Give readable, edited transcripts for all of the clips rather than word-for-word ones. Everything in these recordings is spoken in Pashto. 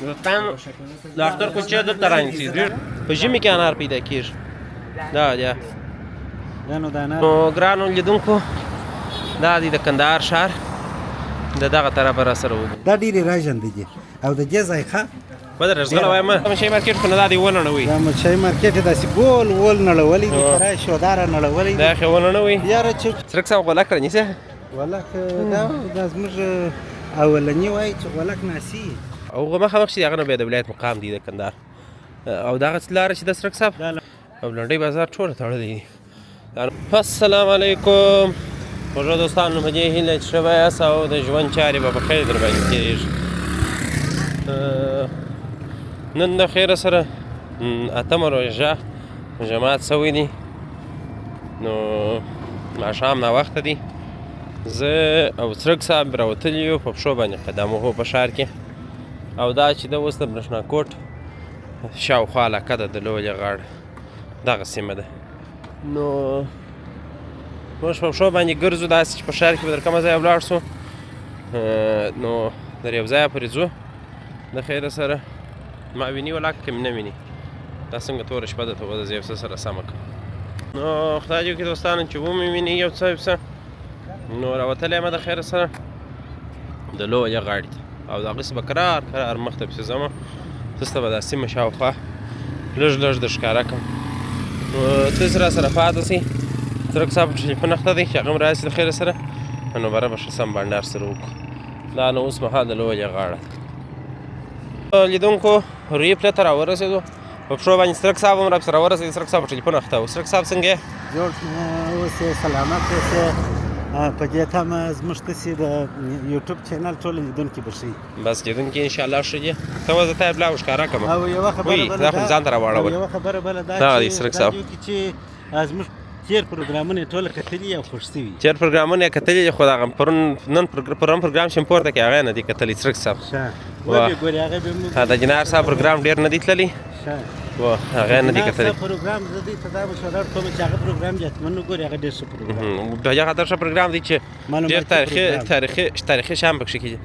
دوستان د اختر کوچه دلته رانیسي. ډېر په ژمي کې انار پیدا کیږي. دا دی. دا نو د انار. نو ګرانو لیدونکو، دا دی د کندهار ښار د دغه طرفه را سره وګورئ. دا ډېرې راژندې دي او د دې ذایقه بدر رزغله وایم مشي مارکیټ خو نه دا دی ونړوي. دا مچۍ مارکیټ داسې ګول ول نړولی دی، کرای شوداره نړولی دی. دا خو ونړوي. یاره چې څرک صاحب غولک رانیسه. غولک دا زموږ اولني وایي چې غولک ناسي. او هغه مخامخ چې هغه نه بیا د ولایت مقام دی د کندهار، او دغه لاره چې د څرک صاحب او لنډۍ بازار ټوله تړلی دی. السلام علیکم خوږو دوستانو، په دې هیله چې ښه به یاست او د ژوند چارې به په خیر در باندې تېرېږي. نن د خیره سره اتمه روژه جماعت سوی دی، نو ماښام ناوخته دی. زه او څرک صاحب راوتلي یو په پښو باندې قدم وهو په ښار کې، او دا چې د اوس د برېښنا کوټ شاوخوا علاقه ده، د لویې غاړه دغه سیمه ده. نو موږ په پښو باندې ګرځو داسې چې په ښار کې به تر کومه ځایه ولاړ سو، نو تر یو ځایه پورې ځو د خیره سره. ما ویني ولاکه که مې نه ویني، دا څنګه توره شپه ده، ته به زه یو څه سره سمه کړم. نو خدای دې وکړي دوستانو چې ومې ویني یو څه یو څه. نو راوتلی یم د خیره سره د لویې غاړې ته، او د هغسې به کرار کرار مخته پسې ځم. تاسو ته به دا سیمه شاوخوا لږ لږ در ښکاره کړم. نو تاسو را سره پاتې سئ. څرک صاحب په ټلیفون اخته دی چې هغه هم راشي د خیره سره، نو بره به ښه سم بنډار سره وکړو. دا نو اوس مهال د لویې غاړه ده. لیدونکو روي پله ته راورسېدو په پښو باندې. څرک صاحب هم راپسې راورسېد. څرک صاحب په ټلیفون اخته و. څرک صاحب څنګه یې؟ جوړ اوسې، سلامت اوسې. په دې تمه زموږ تاسې د یوټیوب چینل ټول لیدونکي به ښه وي. بس لیدونکي انشاءالله ښه دي. ته وځه ته یې بلا وښکاره کړم. او یوه خبره بله دا خو ځان ته راواړول. یوه خبره بله دا چې څرک صاحب چې زموږ تېر پروګرامونه یې ټول کتلي او خوښ سوي. تېر پروګرامونه یې کتلي دي، خو دغه پرون نن پرون پروګرام چې مې پورته کړ هغه یې نه دی کتلی. څرک صاحب ښه وبې ګوري هغه به موږ د جنار صاحب پروګرام ډېر نه دی تللی. ښه هغه یې نه دی کتلی. پروګرام زه دوی ته دا مشوره ورکوم چې هغه پروګرام دې حتماً وګوري، هغه ډېر ښه پروګرام دی. هغه ډېر ښه پروګرام دی چې ډېر تاریخي تاریخي تاریخي شیان پکښې کېږي.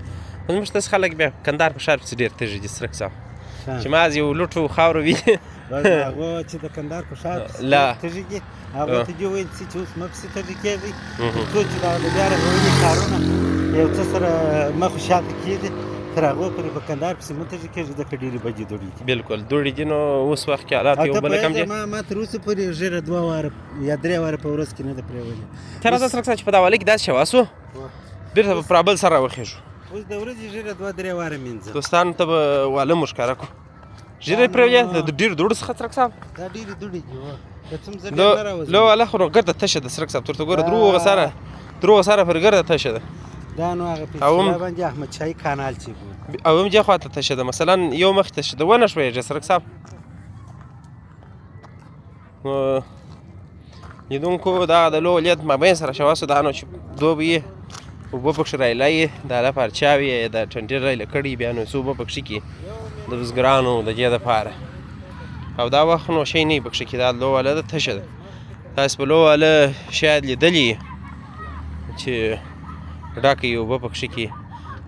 زموږ داسې خلک بیا کندهار په ښار پسې ډېر تږي دي څرک صاحب، چې ما یو لوټو خاورو ویني. هغه چې د کندهار په ښار پسې تږي دي، هغه ته دې وویل چې اوس مه پسې تږي کېږئ، تر څو چې دا د بیا رغونې کارونه یو څه سره مخ شاته کېږي، تر هغو پورې په کندهار پسې مه تږي کېږي، ځکه ډېرې بدې دوړې دي. بلکل دوړې دي. نو اوس وخت کې حالات یو بل کم دي. ما تر اوسه پورې ږیره دوه واره یا درې واره په ورځ کې نه ده پرېولې. ته راځه څرک صاحب چې په دا والي کې داسې شوه سو بېرته به پرابل سره راوخېژو. اوس د ورځې ږیره دوه درې واره مینځم. دوستانو ته به واله مو ښکاره کړو. ږیره یې پرېولې د ډېرو دوړو څخه څرک صاحب. دا ډېرې دوړې دي، که څوم زه ډېر نه راوځم. لو واله خو نو ګرده تشه ده څرک صاحب، ترته ګوره دروغه سره دروغه سره پر ګرده تشه ده. دا نو هغه په اصطلاح باندې احمد شاهي کانال چې بولي، او هم دې خوا ته تشه ده، مثلا یو مخ تشه ده ونه شوېږي څرک صاحب. نو لیدونکو دا د لو لید مابین سره شوه سو، دا نو چې دوبی یې اوبه پکښې رایلی، دا له پارچاوې یې د ټنډې رایله کړي، بیا نو څه اوبه پکښې کي د بزګرانو د دې دپاره. او دا وخت نو شی نه پکښې کي، دا لو واله ده تشه ده. تاسو په لو واله شاید لیدلي چې ډکه یې اوبه پکښې کي.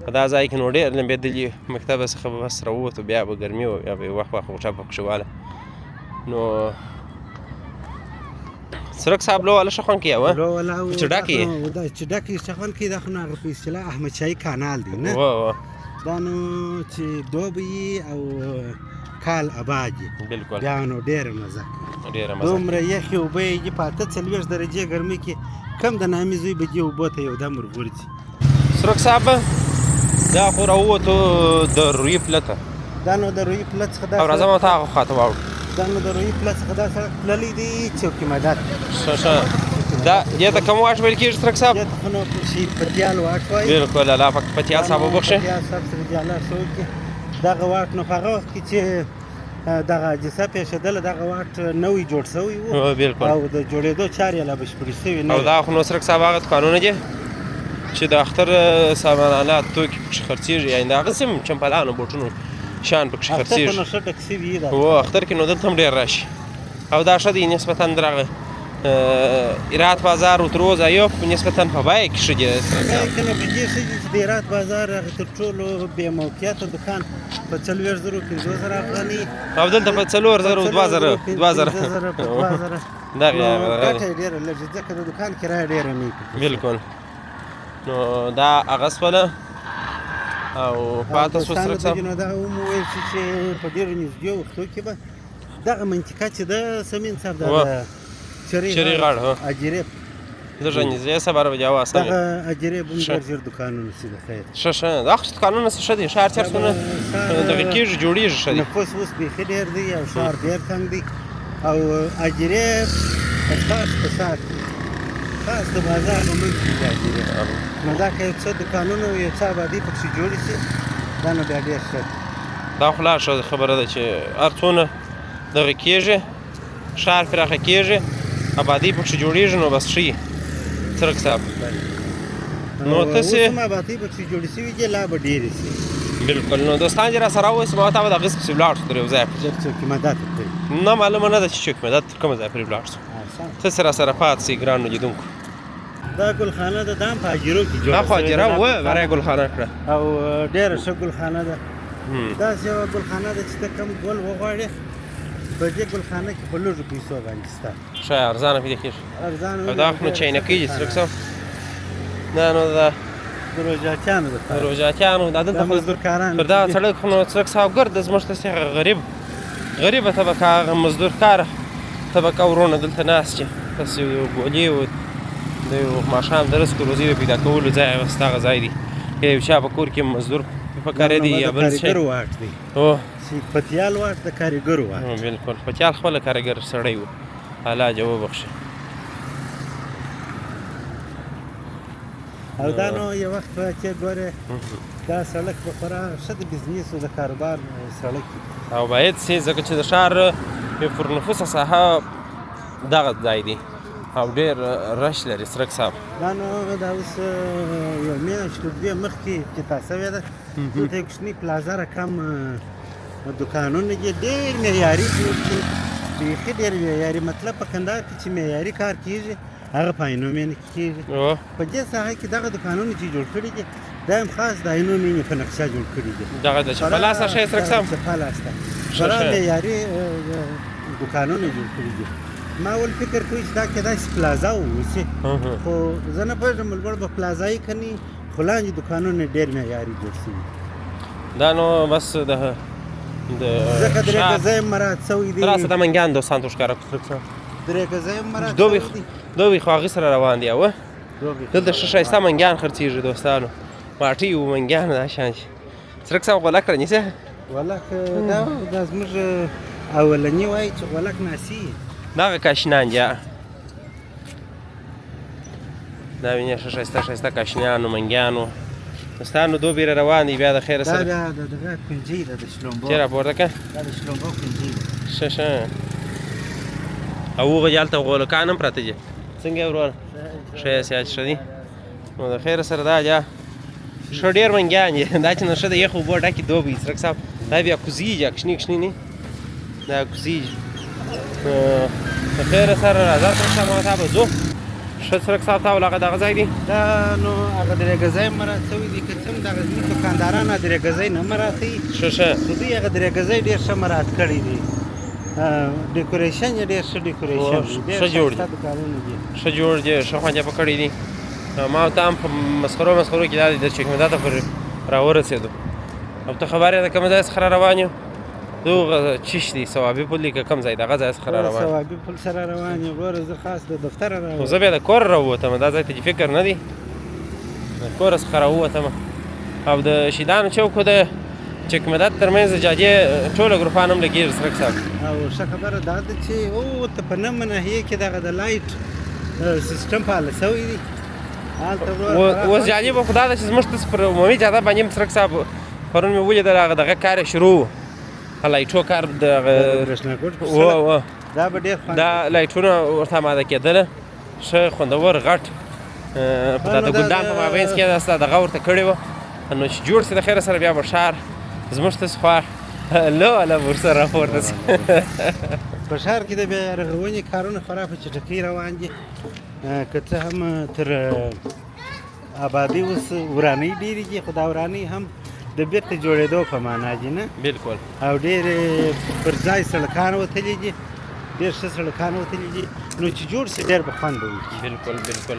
په دا ځای کې نو ډېر لمبېدلي، مکتبه څخه به بس راووتو، بیا به ګرمي وه، بیا به یې وخت وخت غوټه پکښې واله. نو څرک صاحب لو واله ښه خوند کوي. چې ډکه یې چې ډکه یې ښه خوند کوي. دا خو نو هغه په اصطلاح احمد شاهي کانال دی نه؟ دا نو چې دوبی او کال اباد وي، بالکل بیا نو ډېره مزه کوي، ډېره مزه. دومره یخې اوبه یې دي، په 48 درجې ګرمۍ کې کم د نامي زوی به دې اوبو ته یو دم ورغورځي. څرک صاحب دا خو راووتو د روي پله ته. دا نو د روي پله څخه دا او راځه ما ته هغه خوا ته واوړو. دا نو د روي پله څخه دا سړک تللی دی چوکي مدد. ښه ښه، دا دې ته کوم واټ ویل کېږي څرک صاحب؟ دې ته خو نو شهید پتیال واټ وایي. بلکل، الله پاک پتیال صاحب وبخښي. پتیال صاحب سره دې الله ښه وکړي. دغه واټ نو په هغه وخت کې چې دغه حادثه پېښېدله، دغه واټ نوی جوړ شوی و، بلکل، او د جوړېدو چارې یې لا بشپړې شوې نه. او دا خو نو څرک صاحب هغه دوکانونه دي چې د اختر سامان آلات توکي پکښې خرڅېږي، یعنې د هغسې هم چمپلانو بوټونو شیان پکښې اختر خرڅېږي. نو ښه ډک شوي دي. هو، اختر کې نو دلته هم ډېر راشي. او دا ښه دی نسبتاً درغه هرات بازار او تر اوسه ځایو نسبتاً په بیه کې ښه دي. کله په دې ښه دي چې د هرات بازار هغه تر ټولو بې موقعیته دکان په 40,000 5,000 افغانۍ او دلته په 4,000 2,000 2,000 2,000 دغه ګټه یې ډېره لږه، ځکه د دکان کرایه ډېره نه وي. بالکل. نو دا هغه سوله او پاته سو څرک صاحب. نو دا هم وویل شي چې په ډېرو نږدې وختو کې به دغه منطقه چې ده سمین صاحب دا چري غاړه اجیرې لږه نږدې سبا به جواب سمې دغه اجیرې به ډېر ژر دوکانونه سي د خیر. ښه ښه، دا خو دوکانونه ښه دي، ښار چېرته نه دغه کېږي جوړېږي ښه دي. نفوس اوس بیخي ډېر دی او ښار ډېر تنګ دی او اجیرې خاص په ښار کې خاص د بازار په منځ کې دي اجیرې. نو دا که یو څه دوکانونه او یو څه آبادۍ پکښې جوړې شي دا نو بیا ډېر ښه دی. دا خو لا ښه خبره ده چې هر څونه دغه کېږي ښار پراخه کېږي آبادۍ پکښې جوړېږي نو بس ښه وي څرک صاحب. نو تاسې اوس هم آبادۍ پکښې جوړې شوي دي لا به ډېرې شي. بالکل. نو دوستان چې راسره واوسي ما تا به د هغه پسې ولاړ شو تر یو ځایه پورې. څوک مدد کوي نه معلومه نه ده چې څوک مدد تر کومه ځایه پورې ولاړ شو. تاسې راسره پاتې شئ ګرانو لیدونکو. دا ګلخانه ده، دا هم په اجیرو کې جوړه دا خو اجیره وه بری ګلخانه کړه او ډېره ښه ګلخانه ده. داسې یوه ګلخانه ده چې ته کوم ګل وغواړې په دې ګلخانه کې په لږو پیسو باندې شته. ښه ارزانه پیدا کېږي. ارزانه. او دا خو نو چاینکۍ دي څرک صاحب. دا نو دا د روژاتیانو دپاره، روژاتیانو دا دلته مزدورکاران پر دغه سړک خو نو څرک صاحب ګرد زموږ تاسې هغه غریب غریبه طبقه هغه مزدورکاره طبقه وروڼه دلته ناست چې تاسې یو ګولې او د یو ماښام د رزق روزي د پیدا کولو ځای هغه ستا هغه ځای دی. که یو چا په کور کې مزدور په کارې دی یا بل شی کاریګرو واټ دی. هو چې پتیال واټ د کاریګرو واټ. بالکل پتیال خپله کاریګر سړی و، الله دې وبخښي. او دا نو یو وخت به چې ګورې دا سړک به خورا ښه د بزنس او د کاروبار سړک او باید سي، ځکه چې د ښار یو پرنفوسه ساحه دغه ځای دی او ډېر رش لري څرک صاحب. دا نو دا اوس یو میاشت دوې مخکې افتتاح شوې ده. دلته یو کوچنی پلازه رقم دوکانونه دي ډېر معیاري جوړ دي، بیخي ډېر معیاري. مطلب په کندهار کې چې معیاري کار کېږي هغه په عینو مېنه کې کېږي. په دې ساحه کې دغه دوکانونه چې جوړ کړي دي دا هم خاص د عینو مېنې په نقشه جوړ کړي دي. دغه د چپه لاسه ښه یې څرک صاحب؟ چپه لاس ده، خورا معیاري دوکانونه جوړ کړي دي. ما ول فکر کوي چې دا کېدای شي پلازا واوسي، خو زه نه پوهېږم لوړ به پلازا یې که نه، خو لاندې دوکانونه ډېر معیاري جوړ شوي دي. دا نو بس د ځکه درې ګزه یې مراعات شوی دی. راسه دا منګیان دوستان ته ښکاره کړو څرک صاحب. درې ګزه یې مراعات شوی دی. دوی خو هغې سره روان دي. اوه دلته ښه ښایسته منګیان خرڅېږي دوستانو، ماټۍ او منګیان دا شان شي. څرک صاحب غولک رانیسې؟ غولک دا زموږ اولني وایي چې غولک ناسي. دغه کاشینان دي، دا وینې ښه ښایسته ښایسته کاشینانو منګیانو دوستانو دوبی را روان دي. بیا د خیره سره دا بیا د دغه کنجۍ ده د شلومبو. چې راپورته که دا د شلومبو کنجۍ ده. ښه ښه. او هغه دي هلته غولکان هم پراته دي. څنګه یې وروره؟ ښه یې صحت ښه دی؟ نو د خیره سره دا بیا ښه ډېر منګیان دي. دا چې نو ښه د یخو اوبو ډکې دوبی څرک صاحب. دا بیا کوزېږي کوچني کوچني نه دا کوزېږي. د خیره سره راځه څرک صاحب، ما تا به ځو. ښه څرک صاحب تا ول هغه دغه ځای دی. دا نو هغه درې ګزی هم مراعات شوی دی. که څه هم دغه زموږ دوکانداران هغه درې ګزی نه مراعاتوي، ښه ښه، خو دوی هغه درې ګزی ډېر ښه مراعات کړی دی. ډیکوریشن یې ډېر ښه ډیکوریشن دی، ښه جوړ دی، دوکانونه دي ښه جوړ دی، ښه خوند یې په کړی دی. ما ته هم په مسخرو مسخرو کې دا دی چې کوم دا ته پورې راورسېدو. او ته خبر یې د کوم ځای څخه را روان یو؟ دغه چیش دی ثوابي پل دی که کوم ځای دغه ځای څخه را روان؟ ثوابي پل سره روان یو ګوره. زه خاص د دفتره راووتم. خو زه بیا د کوره راووتم، دا ځای ته دې فکر نه دی، د کوره څخه راووتم. او د شیدانو چوک د چکمدت ترمنځ د جادې ټوله ګروپان هم لګېږي څرک صاحب. او ښه خبره دا ده چې او ته په نمه ناحیه کې دغه د لایټ سیستم فعال شوی دی. هلته اوس جالبه خو دا ده چې زموږ تاسو پر عمومي جاده باندې هم څرک صاحب پرون مې ولیدل هغه دغه کار یې شروع و، لایټو کار دغه برېښناګوټ و دا به ډېر خوند دا لایټونه ورته اماده کېدله، ښه خوندور غټ په دا د ګلدان په مابینځ کې دا دغه ورته کړې وه. نو چې جوړ سي د خیره سره بیا به ښار زموږ تاسو خوا لو له ورسره راپورته سي. په ښار کې د بیا رغونې کارونه خورا په چټکۍ روان دي. که څه هم تر آبادۍ اوس ورانۍ ډېرې دي، خو دا ورانۍ هم د بیرته جوړېدو په معنا دي، نه؟ بالکل. او ډېرې پر ځای سړکان وتلي دي، ډېر ښه سړکان وتلي دي، نو چې جوړ شي ډېر به خوند به وکړي. بالکل بالکل.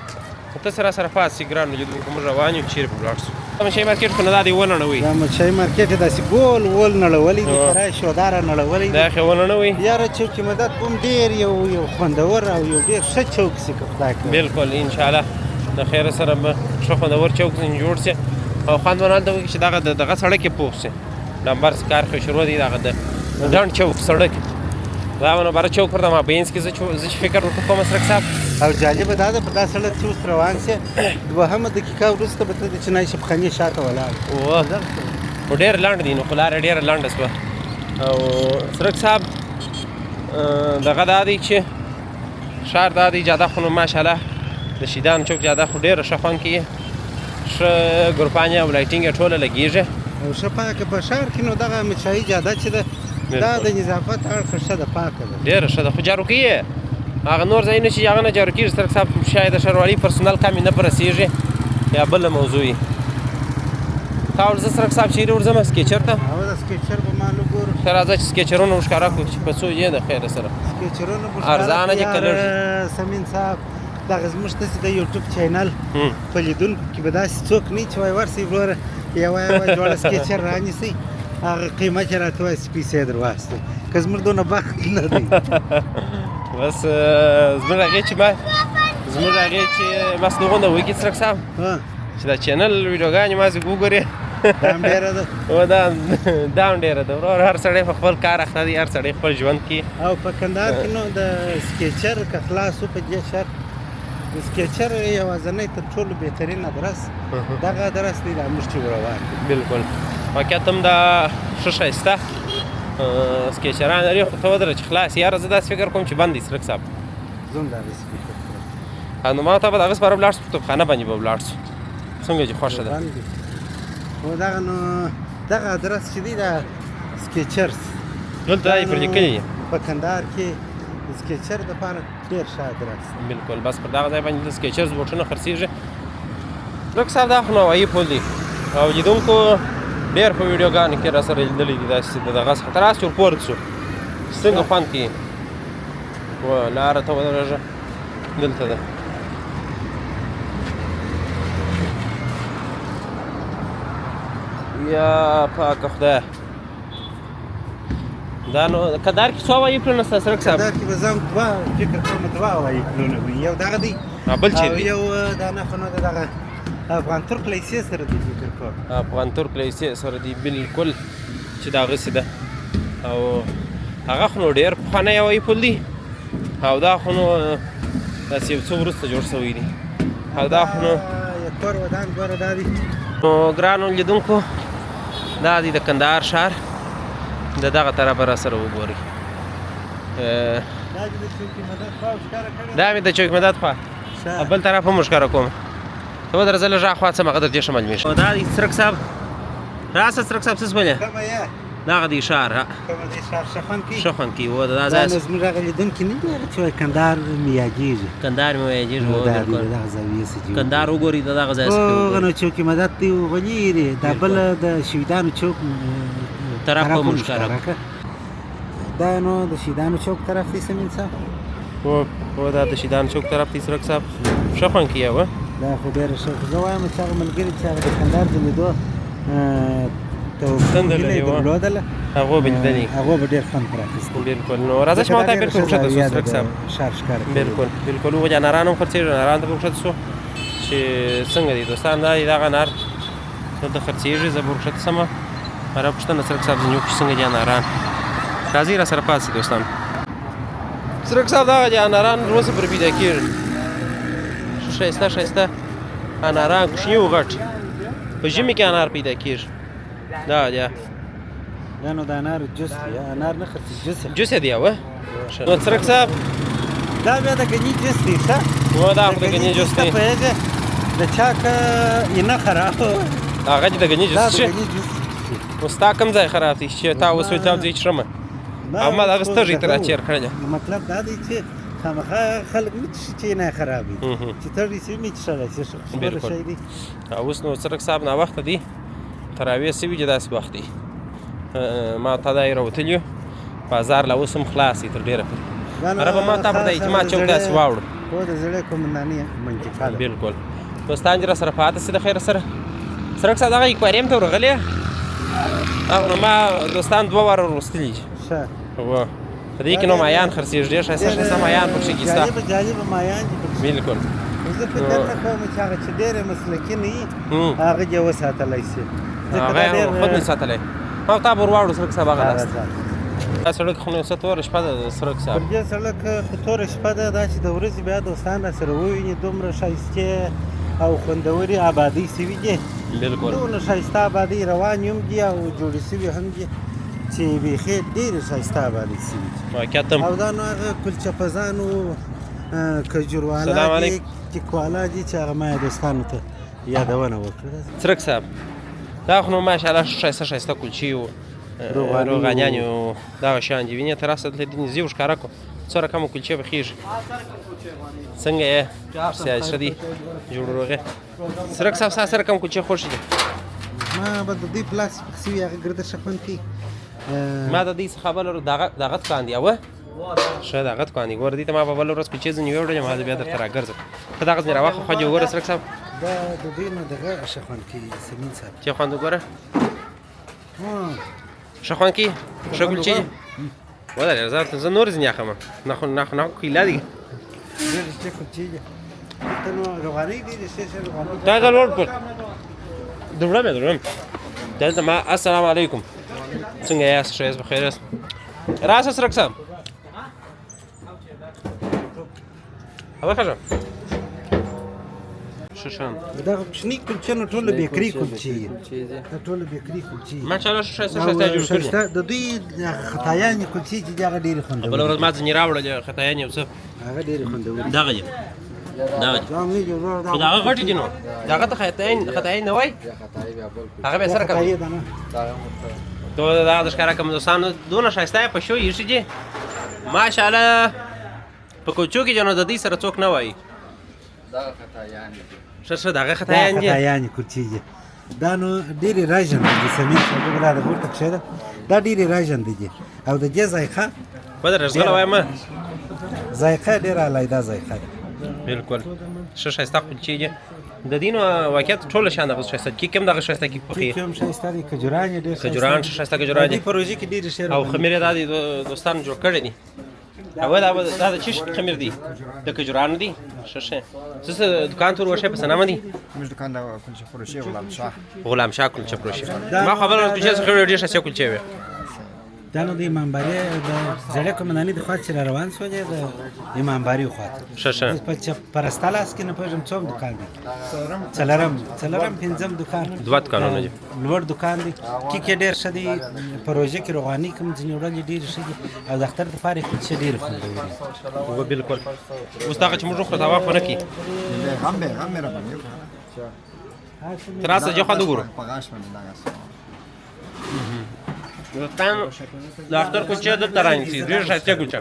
خو ته سره سره پاڅې ګرانو لیدونکو، موږ روان یو، چېرې به ولاړ شو؟ مچۍ مارکېټ خو نه دا دی ونړوي. دا مچۍ مارکېټ یې داسې ګول وول نړولی دی، خورا شوداره نړولی دی. دا خو ونړوي. یاره چوک مدد کوم ډېر یو خوندور او یو ډېر ښه چوک سي که خدای کوي. بالکل انشاءالله د خیره سره به ښه خوندور چوک ځینې جوړ سي او خوند به هلته وکړي چې دغه د دغه سړک یې پوخ سي. ډمبر کار خو شروع دی، دغه د ډنډ چوک سړک دا نو بره چوک پر د مابینځ کې زه چې فکر ورته کوم سرک صاحب. او جالبه دا ده په دا سړک چې اوس روان سې دوهمه دقیقه وروسته به ته د چنای شفخانې شاته ولاړ. خو ډېر لنډ دی، نو خو لاره ډېره لنډه سوه. او څرک صاحب دغه دا دی چې ښار دا دی جاده خو نو ماشاءالله د شیدان چوک جاده خو ډېره ښه خوند کوي، ښه ګروپانې او lighting یې ټوله لګېږي او ښه پاکه په ښار کې. نو دغه مچایي جاده چې ده دا د نظافت اړخه ښه ده، پاکه ده، ډېره ښه ده. خو جارو کوي هغه نور ځایونه چې هغه نه جارو کېږي څرک صاحب، شاید د ښاروالۍ پرسونل کم نه په رسېږي یا بله موضوع وي. تا ورځه څرک صاحب چېرې ورځم؟ سکیچر ته؟ او د سکیچر به ما وګورو. ښه راځه چې سکیچرونه وښکاره کړو چې په څو یې د خیره سره سکیچرونه به ارزانه دي که لږ؟ سمین صاحب دغه زموږ داسې د یوټیوب چینل په لیدونکو کې به داسې څوک نه چې وایي ورسئ وروره یوه یوه جوړه سکیچر رانیسئ، هغه قیمت یې راته وایي چې پیسې یې در واخیستې، که زموږ دونه بخت نه دی. بس زموږ هغې چې ما زموږ هغې چې بس دغونه وکړي څرک صاحب چې دا چینل ویډیوګانې ما وګورې دا هم ډېره ده. و دا هم ډېره ده ورور. هر سړی په خپل کار اخته دی، هر سړی خپل ژوند کې. او په کندهار کې نو د سکیچر که خلاص و په دې شرط د سکیچر یوازنی تر ټولو بهترین ادرس دغه ادرس دی دا موږ چې روان دي. بالکل واقعیت هم دا ښه ښایسته سکیچران لري، خو ته ودره چې خلاص. یاره زه داسې فکر کوم چې بند دی څرک صاحب. زه هم دغسې فکر کوم. نو ما ته به د هغه سپاره ولاړ سو، په توپخانه باندې به ولاړ سو، څنګه چې خوښه ده. خو دغه نو دغه ادرس چې دی دا سکیچرز دلته یې پر لیکلي دي په کندهار کې د سکیچر دپاره ډېر ښه ادرس دی. بالکل بس پر دغه ځای باندې د سکیچرز بوټونه خرڅېږي. څرک صاحب دا خو نو هوایي پل دی او لیدونکو ډېر په ویډیوګانو کې را سره لیدلي دي داسې د دغه څخه تر هسې ورپورته شو څنګه خوند کوي. و لاره ته ودرېږه دلته ده. یا پاکه خدایه دا نو کندهار کې څو هوایي پلونه شته څرک صاحب؟ کندهار کې به زه هم دوه فکر کوم دوه هوایي پلونه وي، یو دغه دی بل چېرې دی؟ یو دا نه خو نو دغه افغان ترک لیسې سره دی فکر کوم. افغان ترک لیسې سره دی بالکل چې د هغسې ده. او هغه خو نو ډېر پخوانی هوایي پل دی او دا خو نو داسې یو څه وروسته جوړ شوی دی. او دا خو نو کور ودان ګوره دا دی. نو ګرانو لیدونکو دا دی د کندهار ښار د دغه طرفه را سره وګورئ. دا مې د چوک مدد خوا بل طرف هم ښکاره کوم. ته ودره زه لږ اخوا ځم هغه در دې ښه معلومېږي. دا دی څرک صاحب راسه څرک صاحب څه سولې؟ دغه دی ښار ښه خوند کوي. ښه خوند کوي. و دا ځای زموږ هغه لیدونکي نه دي چې وایي کندهار مې یادېږي. کندهار مې یادېږي. بالکل دغه زاویې څخه جوړ کندهار وګورئ د دغه ځای څخه هغه نو چوک مدد دی وغلیري دا بل د شهیدانو چوک طرف هم ښکاره کړه. دا نو د شهیدانو چوک طرف دی سمین صاحب. هو دا د شهیدانو چوک طرف دی څرک صاحب. ښه خوند کوي. وه دا خو ډېره ښه. خو زه وایم چې هغه ملګري چې هغه د کندهار د لیدو تنده لري درلودله هغو به لیدلي هغو به ډېر خوند پر اخیستی. بالکل نو راځه چې ما ته بالکل ښکته شو څرک صاحب. ښار ښکاره بالکل بالکل. وګوره اناران هم خرڅېږي، اناران ته به ښکته شو چې څنګه دي دوستان. دا دی دغه انار دلته خرڅېږي، زه به ورښکته شم. را پوښتنه څرک صاحب ځینې وکړو چې څنګه دي اناران. راځئ را سره پاڅئ دوستان. څرک صاحب دغه دي اناران تر اوسه پورې پیدا کېږي. ښه ښایسته ښایسته اناران کوچني او غټ. په ژمي کې انار پیدا کېږي. دا دی دا نو د انارو جوس دی، انار نه خرڅېږي، جوس یې جوس یې دی. وه نو څرک صاحب دا بیا د ګني جوس دی. ښه هو دا خو د ګني جوس دی. پوهېږې د چا که اینه خراب هغه چې د ګني جوس شي. نو ستا کوم ځای خراب دی چې تا اوس وایې تا ځای څښمه؟ او ما دغه سترګې تر اچیر کړل. مطلب دا دی چې خامخا خلک نه څښي چې نه خراب وي، چې تږی شي مې څښلی شي، ښه شی دی. اوس نو څرک صاحب ناوخته دی، تراویح سوي چې داسې وخت دی. ما تا دا یې راوتلي یو، بازار لا اوس هم خلاص دی تر ډېره پورې. ربه ما تا په دا اجتماع چوک داسې واوړو. هو د زړې قومنداني منطقه ده. بالکل. دوستان دې راسره پاتې سي د خیره سره. څرک صاحب دغه اکواریم ته ورغلی، هغه نو ما دوستان دوه واره وروستلي دي. ښه. هو په دې کې نو مایان خرڅېږي، ډېر ښایسته ښایسته مایان پکښې کي سته. جالبه جالبه مایان دي پکښې. بالکل. زه فکر نه کوم چې هغه چې ډېر مسلکي نه وي هغه دې وساتلی شي، ځکه دا ډېر خود نه ساتلی. ما تا به ورواړو څرک صاحب هغه لاس. دا سړک خو نو څه توره شپه ده څرک صاحب. پر دې سړک خو توره شپه ده، دا چې د ورځې بیا دوستان را سره وویني دومره ښایستې او خوندورې آبادۍ سوي دي. بالکل. دونه ښایسته آبادۍ روانې هم دي او جوړې سوي هم دي چې بیخي ډېرې ښایسته آبادۍ سوي دي. واقعیت هم. او دا نو هغه کلچه پزانو کجوروالا دي، کیکوالا دي چې هغه ما یې دوستانو ته یادونه وکړه. څرک صاحب دا خو نو ماشاءالله ښایسته ښایسته کلچې وو، روغانیان وو، دغه شیان دي. وینې ته راسه دلته دې نږدې وښکاره کړو څو رقمه کلچې پخېږي. څنګه یې؟ صحت ښه دی؟ جوړ روغ یې؟ څرک صاحب ستا سره کوم کلچې خوښې دي؟ ما به د دوی په لاس پخ سوي هغه ګرده ښه خوند کوي. ما د دوی څخه بله ورځ دغه دکان دی، اوه ښه دغه دکان دی. ګوره دوی ته ما په بله ورځ کلچې ځینې وړلې، ما بیا درته راګرځم. ته دغه ځینې راواخله، خو دې وګوره څرک صاحب. دا د دوی نه دغه ښه خوند کوي سمین صاحب. چې خوند وګوره. ښه خوند کوي؟ ښه کلچې دي؟ ودرېږه، زه نور ځینې اخلم. نه خو نه خو نه کیله دي. ډېرې ښې کلچې دي. دلته نو روغانۍ ډېرې ښې ښې روغانۍ. دا لوړ کړ. دروړم یې، دروړم. دلته ما السلام علیکم. څنګه یاست؟ ښه یاست؟ بخیر یاست؟ راسه څرک صاحب. وخږه. ښه شان. دغه کوچنۍ کلچې نو ټوله بیکري کلچې دي. دا ټوله بیکري کلچې دي. ماشاءالله ښه ښایسته ښایسته جوړ کړي. ښایسته د دوی خطایانې کلچې چې دي هغه ډېرې خوندورې. بله ورځ ما ځینې راوړلې خطایانې یو څه. هغه ډېرې خوندورې. دغه دي. دغه دي. خو دغه غټې دي نو. دغه ته خطایي نه وای؟ هغه بیا سره کوي. دا د ښکاره کوم دوستانو دونه ښایسته یې په شو ایښي دي. ماشاءالله په کوچو کې جنو د دوی سره څوک نه وایي. دغه خطایانې دي. ښه ښه دغه خطایان دي. دا خطایانې کوچې دي. دا نو ډېرې راژند دي سمین صاحب، وګوره دا د ورته کښې ده، دا ډېرې راژند دي او د دې ذایقه ودرېږه، ځغله وایم. ذایقه ډېره علیحده ذایقه ده. بالکل ښه ښایسته کلچې دي. د دې نو واقعیت ټول شیان دغه ښایسته کیک هم دغه ښایسته کیک پخوي. کیک هم ښایسته دی، کجوران یې ډېر ښایسته. کجوران ښه ښایسته کجوران دي. په روژې کې ډېرې ښې او خمیر یې دا دی دوستان جوړ کړی دي. او دا د څه شي خمیر دی؟ د کجورانو دی. ښه ښه. څه دکان ته ورشئ په څه نامه دی؟ زموږ دکان د کلچه فروشي غلام شاه. غلام شاه کلچه فروشي. ما خبر کلچه څخه ډېر ښایسته کلچې وې. دا نو د امامباري د زړې قومندانۍ د خوا چې را روان شولې د امامباري خوا ته. ښه ښه. په پرسته لاس کې نه پوهېږم څوم دکان دی؟ څلورم پنځم دکان. دوه دکانونه دي. لوړ دکان دی، کیک یې ډېر ښه دی، په روژه کې روغانۍ کوم ځینې وړلې ډېرې ښه دي او د اختر دپاره یې کلچې ډېرې خوندورې دي. هو بالکل. اوس دغه چې موږ وخوړو دا واخ ونه کړي. غم به غم مهرباني وکړه. تر راسه جه خوند وګورو. په غاښ باندې دغه څه. دوستان د اختر کلچې دلته رانیسي، ډېر ښایسته کلچه.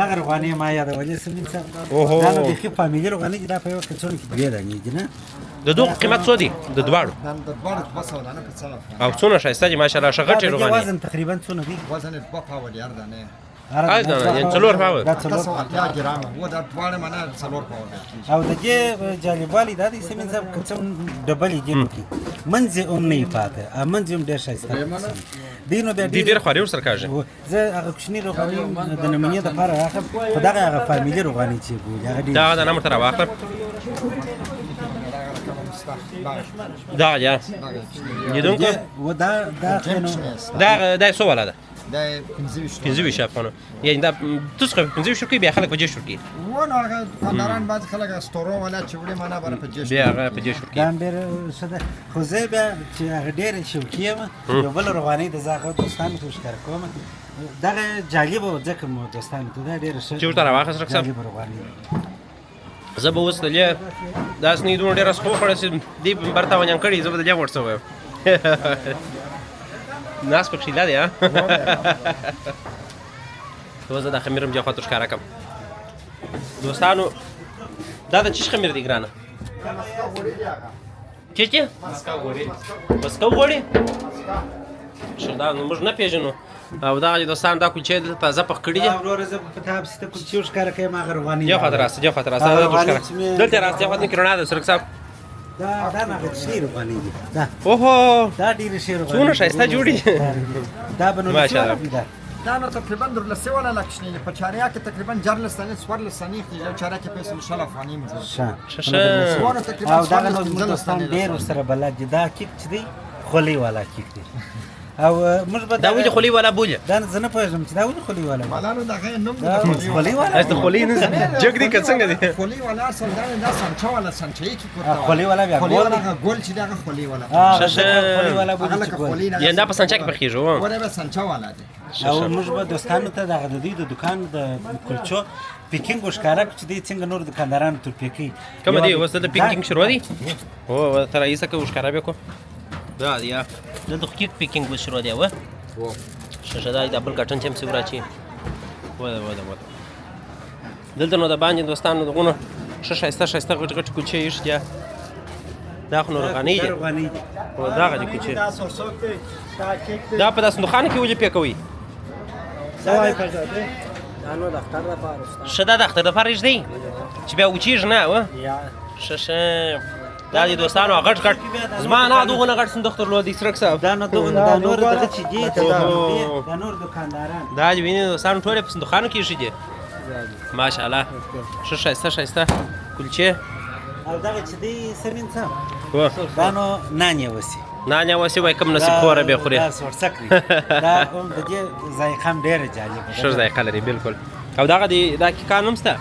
دغه روغانۍ ما یادولې سمین صاحب. اوهو. دا نو بیخي فامیلي روغانۍ دي، دا په یوه کڅوړه کې دوې دانې دي نه؟ د دوغ قیمت څو دی؟ د دواړو. دا د دواړو 200 دانه په څه افغان. او څونه ښایسته دي ماشاءالله، ښه غټې دا د دې روغانۍ. وزن تقریبا څونه دی؟ وزن یې 2 پاوه دی هر دانه. هر دانه، یعنې 4 پاوه. دا څلور. 880 ګرامه و، دا دواړه معنا 4 پاوه کېږي. او د دې جالبوالی دا دی سمین صاحب، که څه ډبلې دي پکې منځ یې هم نه وي پاته، منځ یې هم ډېر ښایسته دی. نو بیا دې ډېر خواري ورسره کاږي. زه هغه کوچني روغانۍ د نمونې دپاره راخلم، خو دغه هغه فامیلي روغانۍ چې بولي هغه ډېر. دغه دانه ورته راواخله. دغه یا لیدونکو و دا دا دا دا څو والا ده؟ دا 25. 25 افغانو. یعنی دا تاسو خو 25 ورکوي، بیا خلک په 30 ورکوي. و نو هغه دکانداران بعضې خلک ستورو والا چې وړي معنا بره په 30 بیا هغه په 30 ورکوي. دا هم ډېره ښه ده، خو زه بیا چې هغه ډېره شوقي یم، یو بله روغانۍ ده، زه هغه دوستانو ته ښکاره کوم. دغه جالبه وه ځکه مو دوستانو ته دا ډېره ښه چې ورته راواخله څرک صاحب. جالبه روغانۍ ده. زه به اوس د لې داسې نه دومره ډېره سخو وخوړه چې دې برته ونیان کړي، زه به د لې ورڅه ووایم. ناس پکښې لا دی ها. نو زه دا خمیر هم جا خاطر ښکاره کړم دوستانو. دا د چش خمیر دی ګرانه؟ چی چی مسکو غوړي؟ دا نو موږ نه پېژنو. او دا دوستان دا کلچې دلته تازه پخ کړي دي. وروره زه په تا پسې ته کلچې وښکاره کوم، هغه روغاني یو خاطر راسه، یو خاطر راسه، دلته راسه، یو خاطر کې رڼا ده څرک صاحب. دا دا نه ښې روغاني دي دا. اوهو دا ډېرې ښې روغاني، څونه ښایسته جوړې. دا به نو ماشاءالله. دا نو تقریبا درلسې والا لا کوچنۍ دي، په چاریا کې تقریبا 14 ثانیې 14 ثانیې خېږي، یو چاریا کې پیسې 20 افغانۍ موجود. ښه ښه. او دغه نو زموږ دوستان ډېر ورسره بلد دي. دا کیک چې دی خولۍ والا کیک دی. او موږ به دا ولې خولۍ والا بولي؟ دا زه نه پوهېږم چې دا ولې خولۍ والا بولي. والا نو دغه نوم خولۍ والا د خولۍ نه جګ دی که څنګه دی؟ خولۍ والا اصل دا دا سانچه والا سانچه یې کیک ورته خولۍ والا بیا خولۍ والا هغه ګل چې دغه خولۍ والا خولۍ والا بولي چې ګل یعنې دا په سانچه کې پخېږي. وره به سانچه والا دی. او موږ به دوستانو ته دغه د دوی د دکان د کلچو packing وښکاره کړو چې دوی څنګه نور دکاندارانو ته پیکوي. کومه دی اوس دلته packing شروع دی؟ هو تر ایسه که وښکاره به کو. دا دی دلته خو کیک packing اوس شروع دی. وه ښه ښه، دا د بل کاټن چې هم څه وراچي. وده وده وده. دلته نو د باندې دوستانو دغونه ښه ښایسته ښایسته غټ غټ کلچې ایښي دي. دا خو نو روغانۍ دي. هو دغه دي کلچې. دا په داسې دخان کې ولې پیکوي؟ دا نو د اختر لپاره. ښه، دا د اختر لپاره ایږدئ چې بیا وچېږي نه؟ وه ښه ښه. دا دي دوستانو غټ غټ زما نه دغونه غټ صندوق درلود دی څرک صاحب. دا نو دغونه دا نور دغه چې دي دا نور دکانداران دا دي ویني دوستانو ټول په صندوقانو کې ایښي دي. ماشاءالله ښه ښایسته ښایسته کلچې. او دغه چې دی سمین صاحب دا نو نان یې وسي، نان یې وسي وایي کوم نصیب خوره به خوري. دا سورسک دی. دا هم د دې ذایقه هم ډېره جالبه ده، ښه ذایقه لري بالکل. او دغه دی دا کیکان هم شته.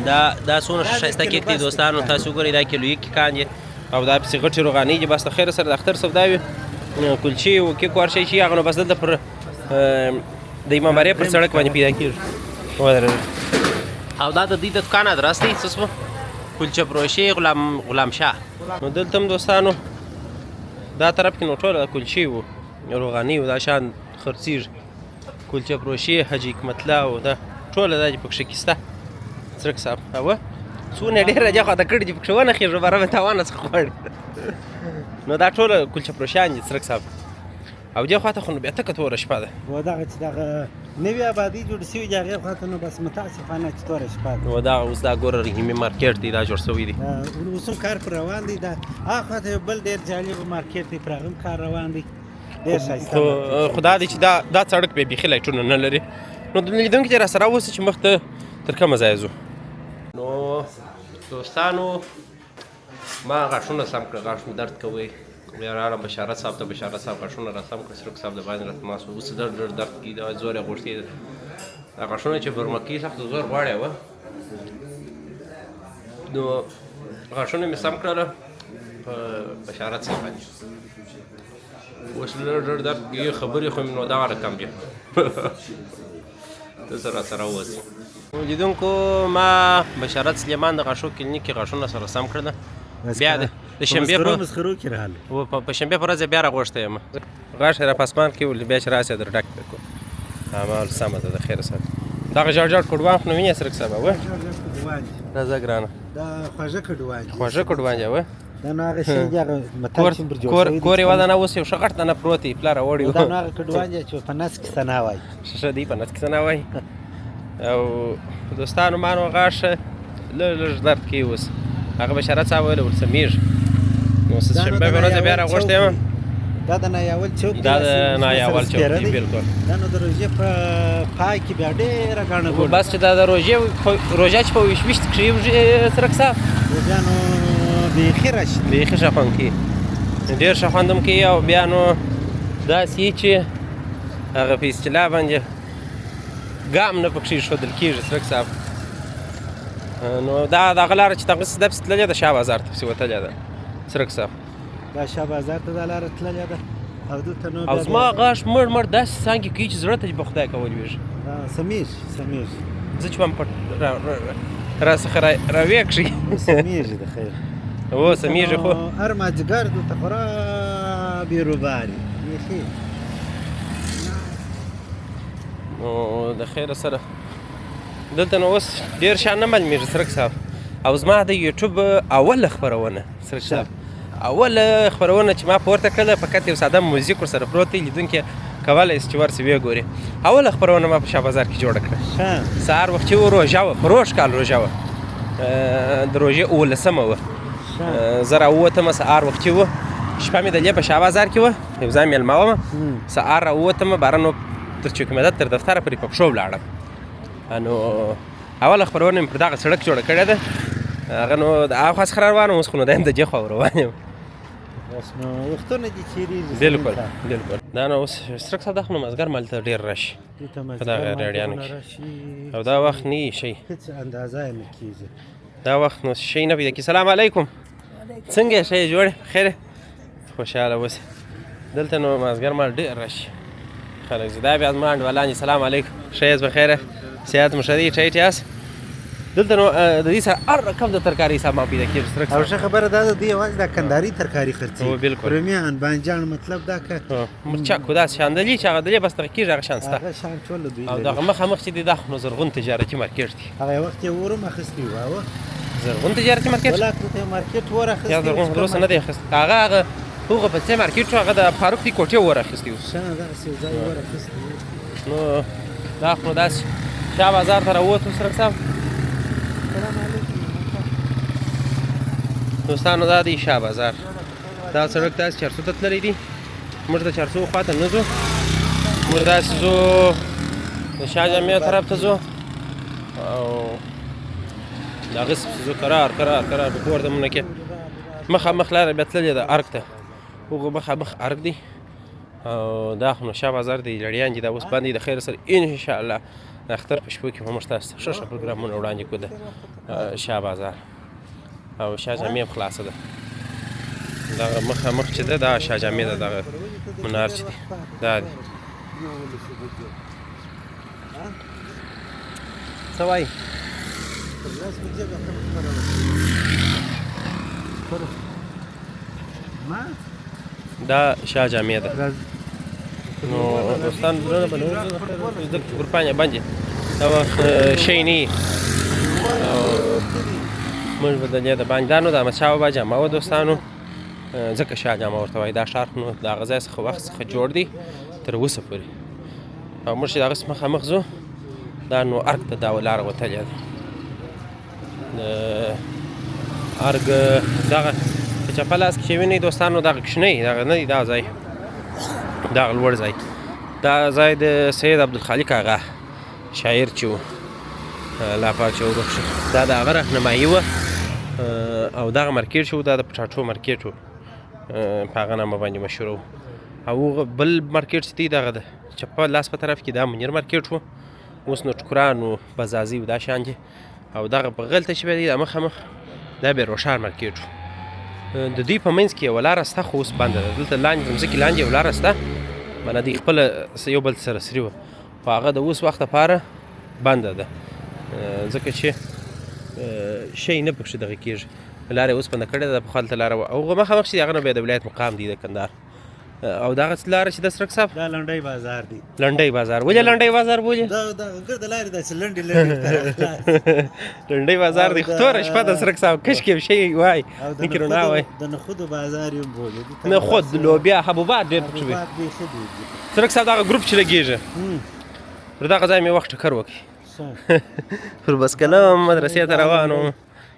دا دا څونه ښایسته کیک دی دوستانو، تاسو وګورئ دا کیلویي کیکان دي. او دا پسې غټې روغانۍ دي. بس د خیره سره د اختر سودا وي، کلچې او کیک ورشي چې هغه نو بس دلته پر د امامبارې پر سړک باندې پیدا کېږي. او دا د دوی د دکان ادرس دی څه سو، کلچه فروشي غلام شاه. نو دلته هم دوستانو دا طرف کې نو ټوله کلچې وو روغانۍ او دا شان خرڅېږي. کلچه فروشي حاجي حکمت الله او دا ټوله دا چې پکښې کې شته. څرک صاحب اوه څونه ډېره دې خواته کړي چې پکښې ونه خېږو باره به تاوانه څخه غواړي. نو دا ټوله کلچه فروشیان دي څرک صاحب. او دې خواته خو نو بیا تکه توره شپه ده. و دغه چې دغه نوې ابادۍ جوړې شوې دي هغې خواته نو بس متاسفانه چې توره شپه ده. و دا اوس دا ګوره رحیمي مارکیټ دی دا جوړ شوی دی. اوس هم کار پر روان دی. دا هغه خواته یو بل ډېر جالب مارکیټ دی، پر هغه هم کار روان دی. ډېر ښایسته. خو دا دی چې دا سړک بیا بیخي لایټونه نه لري. نو د لیدونکي چې راسره اوسي چې مخته تر کومه ځایه ځو. نو دوستانو ما غاښونه سم کړه، غاښ مې درد کوي. بیا راغلم بشارت صاحب ته، بشارت صاحب غاښونه را سم کړه. څرک صاحب د باندې راته ناست و. اوس درد ډېر درد کوي، دا زور یې غوښتی دی. دا غاښونه چې برمه کوي سخت زور غواړي. وه نو غاښونه مې سم کړله په بشارت صاحب باندې. اوس لږ ډېر درد کوي، خبرې خو مې نو دغه رقم دي. ته سره سره اوسې. لیدونکو ما بشارت سلیمان د غاښو کلینیک کې غاښونه سره سم کړله. بیا د شنبې په شنبې په ورځ یې بیا راغوښتی یم. غاښ یې را په اسمان کې ولې بیا چې راسې در ډک کړه کړو. همال سمه ده د خیره سره. دغه ژړ ژړ کډوان خو نو وینې څرک صاحب وه؟ راځه ګرانه. دا خواږه کډوان دي. خواږه کډوان دي وه؟ دا نو هغه شی دی، هغه متل چې پر جوړ شوی دی. کور یې ودانه اوس یو ښه غټ دانه پروت دی، پلار راوړی و. دا نو هغه کډوان دي چې په نس کې ثنا وایي. ښه ښه دی په نس کې ثنا وایي. او دوستانو ما نو غاښ لږ لږ درد کوي اوس. هغه بشارت صاحب ویل ورسمېږي. نو شنبه په ورځ بیا راغوښتی یم. دا د نایاول چوک دی. دا د نایاول چوک دی بالکل. دا نو د روژې په پای کې بیا ډېره ګڼه ګوڼه. بس چې دا د روژه چې په 21 کښېږي څرک صاحب بیا نو بیخي راشي، بیخي ښه خوند کوي، ډېر ښه خوند هم کوي. او بیا نو داسې چې هغه په اصطلاح باندې ګام نه پکښې ایښودل کېږي څرک صاحب. نو دا دغه لاره چې دغسې دا پسې تللې ده شاه بازار ته پسې وتلې ده څرک صاحب. دا شاه بازار ته دا لاره تللې ده. او دلته نو او زما غاښ مړ مړ داسې څنګه کوي چې زړه ته به خدای که ولوېږي. سمېږي سمېږي. زه چې وم پټ را څخه راویې کښي. سمېږي د خیر. هو سمېږي خو هر مازدیګر دلته خورا بیروبار وي بیخي. نو د خیره سره دلته نو اوس ډېر شیان نه معلومېږي څرک صاحب. او زما د یوټیوب اوله خپرونه څرک صاحب، اوله خپرونه چې ما پورته کړله، فقط یو ساده موزیک ورسره پروت دی، لیدونکي کولی شي چې ورسي ویې ګوري. اوله خپرونه ما په شاه بازار کې جوړه کړه. سهار وختي و، روژه وه، پروږ کال روژه وه، د روژې 17مه وه. زه راووتم سهار وختي و، شپه مې د لې په شاه بازار کې وه، یو ځای مېلمه وم. سهار راووتم، باره نو تر چوکي مدد تر دفتره پورې په پښو ولاړم. نو اوله خپرونه مې پر دغه سړک جوړه کړې ده. هغه نو د هغه خوا څخه روان وم، اوس خو نو دا یم د دې خوا روان یم. بس نو وختونه دي چېرېږي. بالکل بالکل. دا نو اوس څرک صاحب دا خو نو مازدیګر مهال ته ډېر راشي په دغه ریړیانو کې، او دا وخت نه شي، هېڅ اندازه یې نه کېږي. دا وخت نو شی نه پیدا کېږي. سلام علیکم، څنګه یې؟ ښه یې؟ جوړ یې؟ خیر یې؟ خوشحاله اوسې. دلته نو مازدیګر مهال ډېر راشي خلک. دا بیا زما انډیوالان دي. سلام علیکم، ښه یاست؟ بخیره، صحت مو ښه دی؟ ټیټ یاست؟ دلته نو د دې سره هر رقم د ترکاري سامان پیدا کېږي. څرک او ښه خبره دا ده، دوی یوازې د کندهاري ترکاري خرڅوي. بالکل. رومیان، بانجان، مطلب دا که مرچک داسې شیان دي چې هغه دلې بس دغه کېږي، هغه شیان شته. هغه شیان ټول دوی او لري. دغه مخامخ چې دی دا خو نو زرغون تجارتي مارکېټ دی. هغه یو وخت یې ور هم اخیستی و. هغه زرغون تجارتي مارکېټ؟ ولا ته یو مارکېټ ور اخیستی. یا زرغون خو تر اوسه نه دی اخیستی. هغه هغه په څه مارکېټ شو، هغه د فاروق دی کوټې ور اخیستی و. ښه، دغسې یو ځای ور اخیستی و. نو دا خو داسې شاه بازار ته راووتو څرک صاحب. دوستانو دا دی شاه بازار. دا سړک داسې چارسو ته تللی دی. موږ د چارسو خوا ته نه ځو، موږ داسې ځو د شاه جامع طرف ته ځو، او د هغه څه ځو کرار کرار کرار په کور دمنه کې. مخامخ لاره بیا تللې ده ارګ ته، هغه مخامخ ارګ دی. او دا خو نو شاه بازار دی، لړیان دي، دا اوس باندې د خیر سره انشاءالله د اختر په شپو کې به موږ تاسو ته ښه ښه پروګرامونه وړاندې کړو. د شاه بازار او شاه جامع هم خلاصه ده. دغه مخامخ چې ده دا شاه جامع ده، دغه منار چې دی دا دی. څه وایي؟ دا شاه جامع ده. نو دوستان زړونه به نه وځو، دلته ګروپان یې باندې دا وخت شی نه. او موږ به د دې د باندې دا نو د احمدشاه بابا جامه وه دوستانو، ځکه شاه جامه ورته وایي. دا ښار نو د هغه ځای څخه وخت څخه جوړ دی تر اوسه پورې. او موږ چې د هغه څخه مخامخ ځو، دا نو ارګ ته دا لاره وتلې ده. د ارګ دغه په چپه لاس کې چې وینئ دوستانو، دغه کوچنی دغه نه دی، دا ځای دغه لوړ ځای، دا ځای د سید عبدالخالق هغه شاعر چې و، الله پاک چې وبخښي، دا د هغه رهنمایي وه. او دغه مارکېټ چې و، دا د پټاټو مارکېټ و، په هغه نامه باندې مشهور و. او هغه بل مارکېټ چې دی دغه د چپه لاس په طرف کې دا منیر مارکېټ و. اوس نو ټکران و، بزازي و، دا شیان دي. او دغه په غلطه چې بیا دی دا مخامخ دا بیا روښان مارکېټ و. د دوی په منځ کې یوه لاره شته، خو اوس بنده ده. دلته لاندې د مځکې لاندې یوه لاره شته، معنی دوی خپله یو بل سره سري وه، خو هغه د اوس وخت لپاره بنده ده، ځکه چې شی نه پکښې دغه کېږي. لاره یې اوس بنده کړې ده، پخوا هلته لاره وه. او هغه مخامخ چې دی هغه نو بیا د ولایت مقام دی د کندهار. او دغه لاره چې د څرک صاحب دا لنډی بازار دی. لنډی بازار ولې لنډی بازار بولي؟ دا ګرده لارې داسې لنډې لنډې لنډی بازار دی. توره شپه د څرک صاحب کشکې یو شی وای، نه کې رڼا وای. د نخودو بازار یې هم بولي. نخود، لوبیا، حبوبات ډېر پکې وي. حبوبات ډېر ښه دي. څرک صاحب دغه ګروپ چې لګېږي پر دغه ځای مې وخت ټکر وکړي. پر بسکله مدرسې ته روان وم،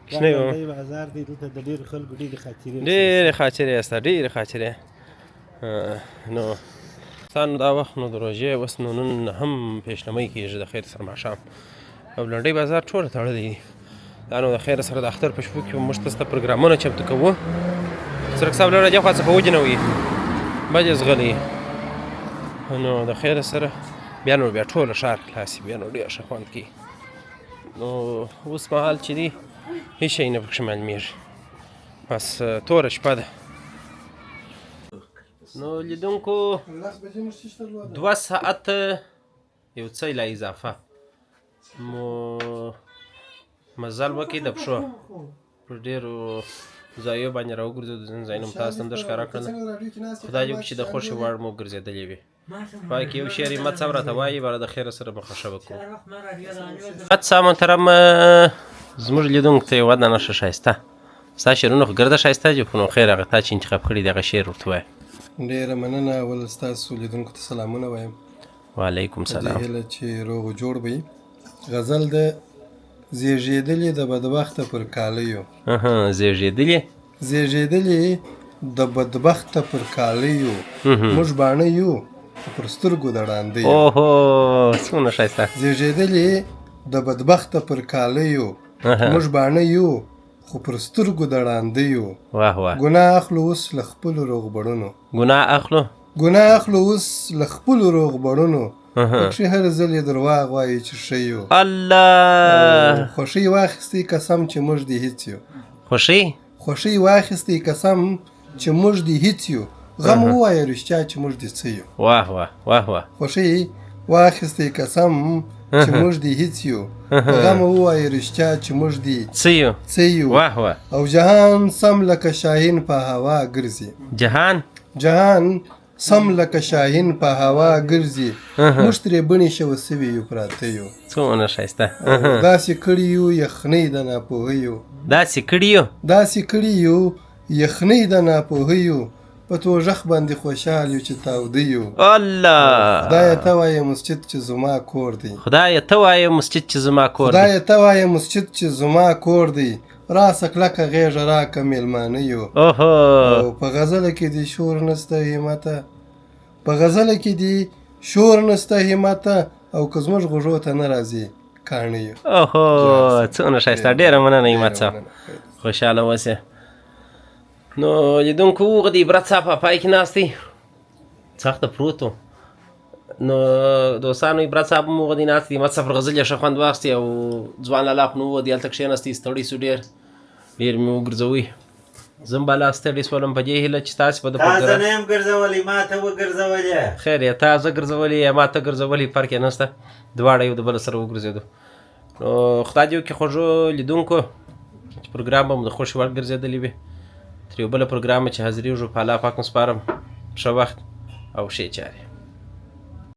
کوچنی وم. لنډی بازار دی، دلته د ډېرو خلکو ډېرې خاطرې. ډېرې خاطرې شته، ډېرې خاطرې. نو ستانو دا وخت نو د روژې اوس نو نن هم پیشلمۍ کېږي د خیر سره ماښام. او لنډۍ بازار ټوله تړلی دی. دا نو د خیر سره د اختر په شپو کې موږ تاسو ته پروګرامونه چمتو کوو. څرک صاحب لره دې خوا څخه وجنوي بجې ځغلي. نو د خیر سره بیا نو بیا ټوله ښار خلاص بیا نو ډېر ښه خوند کوي. نو اوس مهال چې دی هېڅ شی نه پکښې معلومېږي، بس توره شپه ده. نو لیدونکو 2 ساعته یو څه لا اضافه مو مزل وکړي د پښو پر ډېرو ځایو باندې راوګرځېدو. ځینې ځایونه مو تاسو ته هم در ښکاره کړل. خدای دې وکړي چې د خوښې وړ مو ګرځېدلې وي. پای کې یو شعر همت صاحب راته وایي، بله د خیره سره به خوښه وکړو. همت صاحب محترم، زموږ لیدونکو ته یوه دانه ښه ښایسته ستا شعرونه خو ګرده ښایسته دي، خو نو خیر هغه تا چې انتخاب کړي دي هغه شعر ورته ووایه. ډېره مننه. اول ستاسو لیدونکو ته سلامونه وایم. وعلیکم په دې سلام. هیله چې روغ و جوړ به وي. غزل ده زیږېدلې د بدبخته پر کالیو. زیږېدلې زیږېدلې د بدبخته پر کالیو، موږ باڼه یو خو پر سترګو د ړانده یو. اوهو، څومره ښایسته. زیږېدلې د بدبخته پر کالیو، موږ باڼه یو خو پر سترګو د ړانده یو. واه واه. ګناه اخلو اوس له خپلو روغبړونو. ګناه اخلو. ګناه اخلو اوس له خپلو روغبړونو، پکښې هر ځل یې درواغ وایي چې ښه یو. الله. خوښۍ واخیستې قسم چې موږ دې هیڅ یو. خوښۍ؟ خوښۍ واخیستې قسم چې موږ دې هیڅ یو، غم ووایه رښتیا چې موږ دې څه یو. واه واه واه واه. خوښۍ واخیستې قسم چې موږ دې هیڅ یو، غم ووایه رښتیا چې موږ دې څه یو. څه یو. واه واه. او جهان سم لکه شاهین په هوا ګرځي. جهان؟ جهان سم لکه شاهین په هوا ګرځي، موږ ترې بڼې شوه سوي یو پراته یو. څومره ښایسته. داسې کړي یو یخنۍ د ناپوهیو. داسې کړي یو؟ داسې کړي یو یخنۍ د ناپوهیو، په توژخ باندې خوشحال یو چې تاوده یو. الله. خدایه ته وایې مسجد چې زما کور دی. خدایه ته وایې مسجد چې زما کور دی. خدایه ته وایې مسجد چې زما کور دی، راسه کلکه غېږه راکه مېلمانه یو. اوهو. او په غزله کې دې شور نسته همته، په غزله کې دې شور نسته همته، او که زموږ غوږو ته نه راځي کاڼه یو. اوهو، څومره ښایسته. ډېره مننه همت صاحب، خوشحاله اوسې. نو لیدونکو هغه د عبرت صاحب په پای کې ناست دی، سخته پروت و. نو دوستانو عبرت صاحب هم هغه دی ناست دی، همت صاحب پر غزل یې ښه خوند واخیستی، او ځوان لالا خو نو وو دی هلته کښېناستی، ستړی سو ډېر، ډېر مې وګرځوی. زه هم بالا ستړی سولم، په دې هیله چې تاسې به د تا زه پروګرام نه یم ګرځولی، ما ته وګرځولې. خیر یې تا زه ګرځولی یا ما ته ګرځولی فرق یې نشته، دواړه یو د بل سره وګرځېدو. نو خدای دې وکړي خوږو لیدونکو چې پروګرام به مو د خوښې وړ ګرځېدلی وي. تر یو بله پروګرامه چې حاضرېږو، په الله پاک مو سپارم. ښه وخت او ښې چارې.